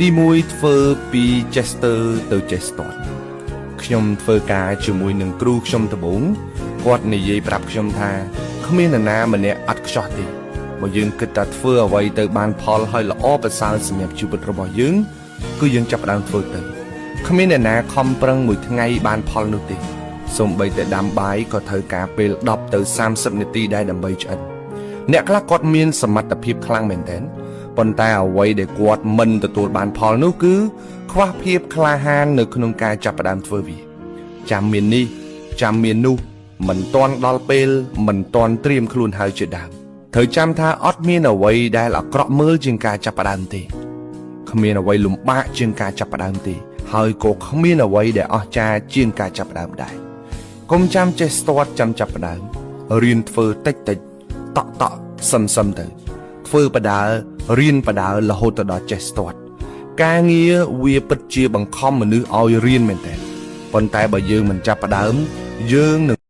ទី1ធ្វើពីចេះស្ទើទៅចេះស្ទាត់ខ្ញុំធ្វើការជាមួយនឹងគ្រូខ្ញុំដំបូងគាត់និយាយប្រាប់ខ្ញុំថាគ្មាននរណាម្នាក់អត់ខ្ចោះទេបើយើងគិតថាធ្វើអ្វីទៅបានផលហើយល្អប្រសើរសម្រាប់ជីវិតរបស់យើងគឺយើងចាប់ផ្ដើមធ្វើទៅគ្មានអ្នកណាខំប្រឹងមួយថ្ងៃបានផលនោះទេសូម្បីតែដាំបាយក៏ត្រូវការពេល10ទៅ30នាទីដែរដើម្បីឆ្អិនអ្នកខ្លះគាត់មានសមត្ថភាពខ្លាំងមែនទែនប៉ុន្តែអ្វីដែលគាត់មិនទទួលបានផលនោះគឺខ្វះភាពក្លាហាននៅក្នុងការចាប់ផ្ដើមធ្វើវាចាំមាននេះចាំមាននោះមិនទាន់ដល់ពេលមិនទាន់ត្រៀមខ្លួនហើយជាដើមត្រូវចាំថាអត់មានអ្វីដែលអាក្រក់មើលជាងការចាប់ផ្ដើមទេគ្មានអ្វីលំបាកជាងការចាប់ផ្ដើមទេហើយក៏គ្មានអ្វីដែលអស្ចារ្យជាងការចាប់ផ្ដើមដែរកុំចាំចេះស្ទាត់ចាំចាប់ផ្ដើមរៀនធ្វើតិចតិចតក់តក់សឹមសឹមទៅធ្វើបដាលរៀនបដាលរហូតទៅដល់ចេះស្ទាត់ការងារវាពិតជាបង្ខំមនុស្សឲ្យរៀនមែនតើប៉ុន្តែបើយើងមិនចាប់ផ្ដើមយើងនឹង